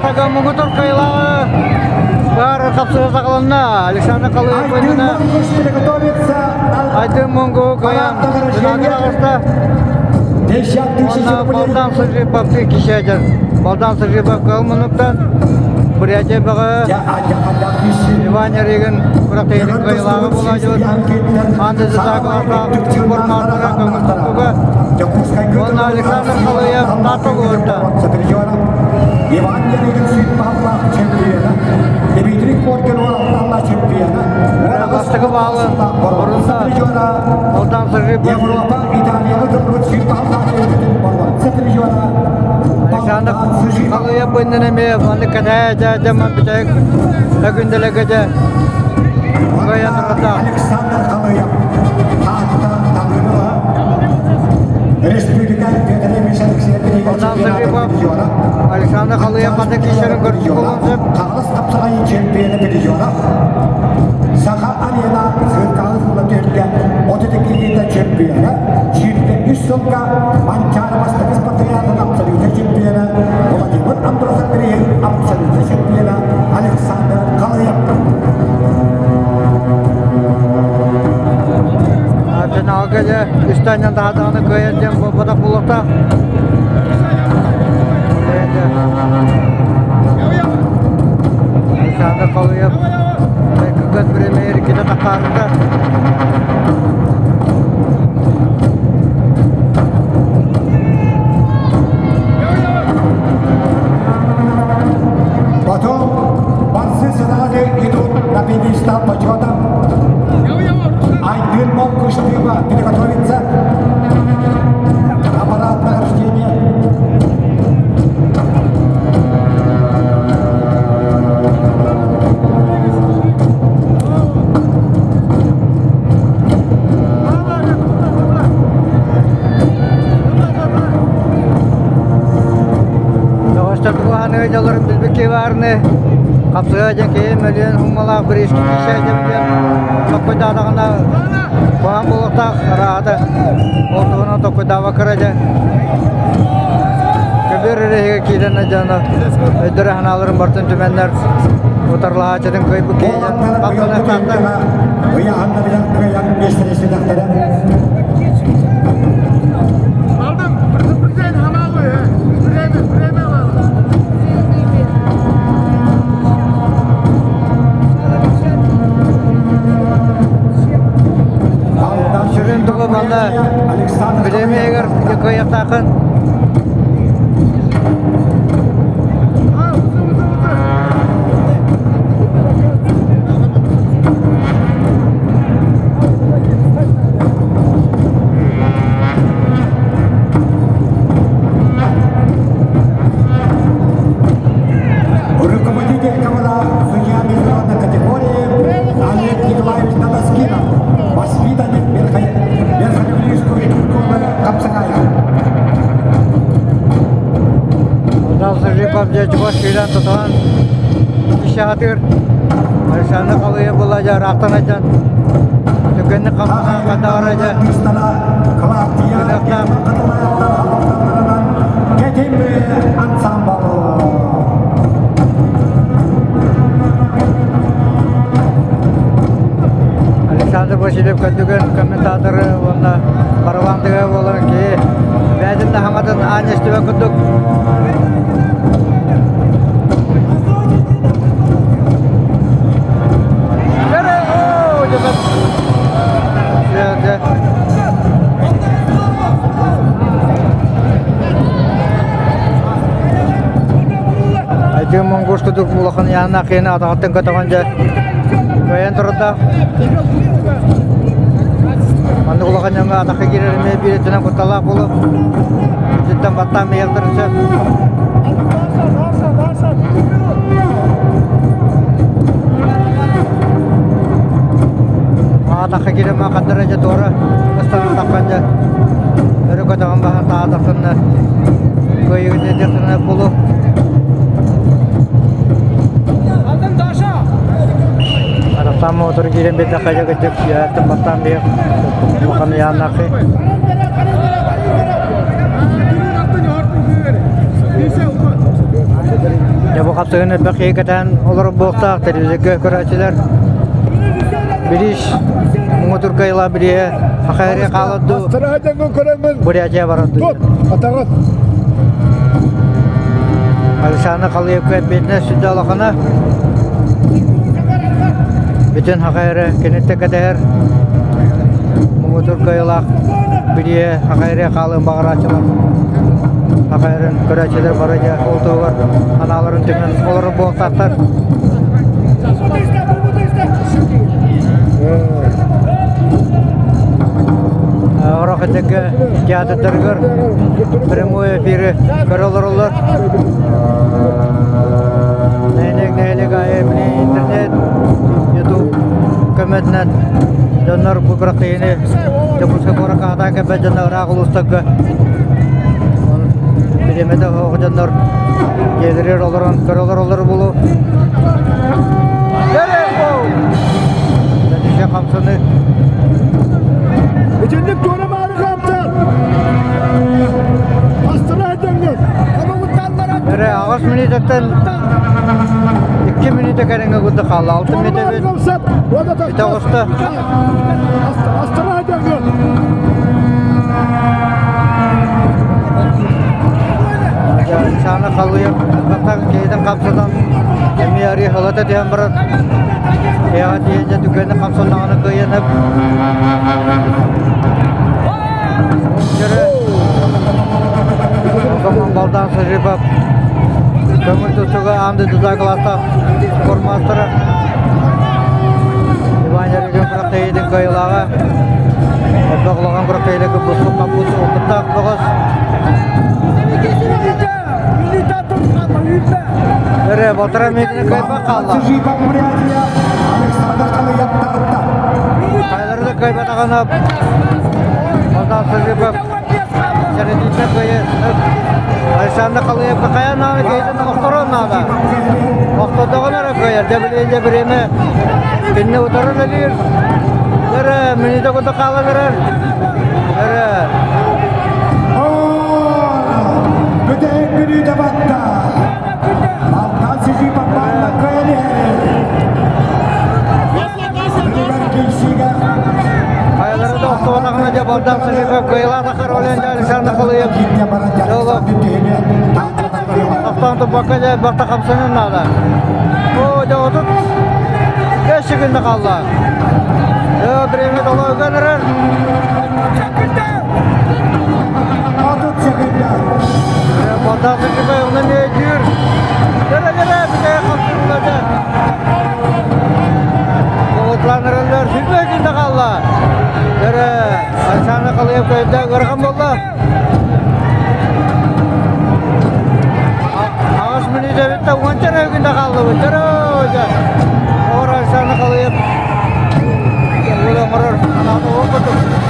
Тааттага муҥутуур кыайыылааҕы баар хапсыһыы саҕаланна. Александр Халыев иннинэ Айдын Мунгу кыайан финалга таҕыста. Уонна Балдан Сыжипов кишэдэр. Балдан Сыжипов кыһыл муннуктан Бурятия бөҕө Иван Ярыгин күрэхтэһиитин кыайыылааҕы буолааччыбыт. Аан дойдутааҕы спорт маастара көҥүл тустууга Уонна Александр Халыев Таатта улууһуттан. Иван Ярыгин сүүрбааллаах чемпиона, Дмитрий Коркин уолаттааллаах чемпиона, Бастакы баалын орунна Балдан Сыжипов Европа Италияҕа тыллыбыт сүүрбааллаах чемпиона Александр Халыев быннан эмиэ маннык кэтээ дьэ ман бүтэһик күндэлэгэ дьэ кыайан турбатах. Александр Халыев Таатта Талыгова Республика Балдан Сыжипов Александр Халыев хата киирсэрин көрсүк буолуон сөп. Хаҥалас хапсаҕайын чемпиона призера Саха арена циркаҕа сылла түһүлгэ 32 чемпиона 23 сылга Манчаары бастакы спартакиадатын абсолютнай чемпиона Владимир Андросов бирииһин абсолютнай чемпиона Александр Халыев. Финалга дьэ үстэннэн таһадаҕына кыайар диэн буолбатах буолуохтаах. Александр Халыев кыгас премьер иккитэ таххаарыта. Потом борцы сразу идут на пьедестал почета. Айдын Монгуштыва приготовится. Аппарат награждения. Доҕостор туһаныга дьоллорун билбикки баарны хапсыга дьэ киһи мөлүйүөн хуммалаах бириискэ киирсэ дьэ токкуйдаатаҕына куһаҕан буолуохтаах араата ол туһунан токкуйдаабакка дьэ көбүөр эрэһигэ киирэн дьоно өйдөрө санааларын барытын түмэннэр утарылаһааччытын кыайбыт киһи хапсаныахтаахтар. Ыйааһыннарыгар кыайан миэстэлэспэтэхтэрэ. Сүрүн тугу манна бириэмийэгэр кыайыахтааххын. Руководитель КВД судья международной категории Олег Николаевич Татаскинов, воспитанник Верхневилюйской школы Капсагая. Дал Сыжипов дьэ чугас киирэн тутуһан ишаатыыр Александр Халыев була дьэ ыраахтан айдьан түргэнник хамсанан хатаара дьэ Клавдия Кетим ансамбл. Александр Васильев көрдүгэн комментаторы уонна барабаантыга буолар киһи бэйэтин да хаҥатын аан истибэт курдук Айдыы монгуш кудук улахан яана кыйын атаҕыттан көтөҕөн дьэ кыайан турда. Маннык улахан дьоҥҥо атахха киирэр эмиэ биир өттүнэн кутталаах буолуо. Итинтэн баттаан миэхтэрин сөп. Атахха киирэн хаттара дьэ туора ыстанан таххан дьэ өрө көтөҕөн баһан таатахсынна кыайыыны дьахсына буолуо. Арахтаан мотору киирэн биэрдэххэ дьэ кырдьык үөһэттэн баттаан биһиэх улахан ыйааннааххый. Дьэ бу Хапсыгын элбэх киһи кэтээн олорор буолуохтаах телевизорга көрөөччүлэр. Билиш муҥутуур кыайыылаах бирииһэ Хахайрия хаалар дуу, Бурятия барар дуу. Александр Халыевка эппиэтинэс сүдэ улахана. Бүтүн Хахайры киниттэн кэтэһэр. Муҥутуур кыайыылаах бирииһэ Хахайрия хаалыан баҕарааччылар. Хахайрын көрөөччүлэр бары дьэ ол туһугар анааларын түмэн олорор буолтаахтар. Орох этэргэ театрдарыгар прямой эфири көрө олороллор. Нэһилиэк нэһилиэк аайы били интернет, ютуб көмөтүнэн дьоннор бу күрэхтэһиини Дьокуускай куоракка хатаан кэлбэт дьоннор ыраах улуустарга бириэмэтэ суох дьоннор дьиэлэригэр олорон көрө олороллор буолуо. Дьэ хамсаны Итинник туора маары хаамтар. Астына дьоҥҥут. Эрэ аҕыс мүнүүтэттэн 2 мүнүүтэ кэриҥэ курдук хаалла. 6 мүнүүтэ бүтэ оҕуста. Астына дьоҥҥут. Саана халыйан киһитин хамсатан эмиэ арыы халата түһэн баран эҕэ тиийэн дьэ түгэнэ хамсаннаҕына кыайанап Балдан Сажибов көҥүл тустууга аан дойдутааҕы кылаастаах спортмаастара Иван Ярыгин күрэхтэһиитин кыайыылааҕа элбэх улахан күрэхтэһиилэргэ буспут хаппыт опыттаах бөҕөс Эрэ батыра миитини кыайбат хаалла. Хайалары да кыайбатаҕына Балдан Сажибов сэрэтиитэ кыайы Александр Халыевка хайа наада киһитин охторон наада. Охтордоҕуна эрэ кыайар. Дьэ билигин дьэ бириэмэ кинини утары үлэлиир. Эрэ мүнүүтэ курдук хаалан эрэр. Эрэ Бүтэһик мүнүүтэ батта. Алтан Сижипов баанна кыайан иһэр. Хайалары да охтубатаҕына дьэ Балдан Сажипов кыайыылаах ролен дьэ Александр Халыев Тохтоон туппакка дьэ элбэхтэ хамсанын наада. Оо, дьэ 35 секунда хаалла. Дьэ, время толуйган эрэр. 30 секунда. Балдан Сажипов онон өйдүүр. Дьэ, дьэ, бүтэ хамсанылар дьэ. Уотланыраллар сүрбэ күндэ хаалла. Дьэ, Александр Халыев көйдө ыарахан буолла. Аҕыс мүнүүтэ бүттэ, уонча эрэ күндэ хааллыбыт. Дьэ, Оҕор Александр Халыев оҥорор анаата уон курдук.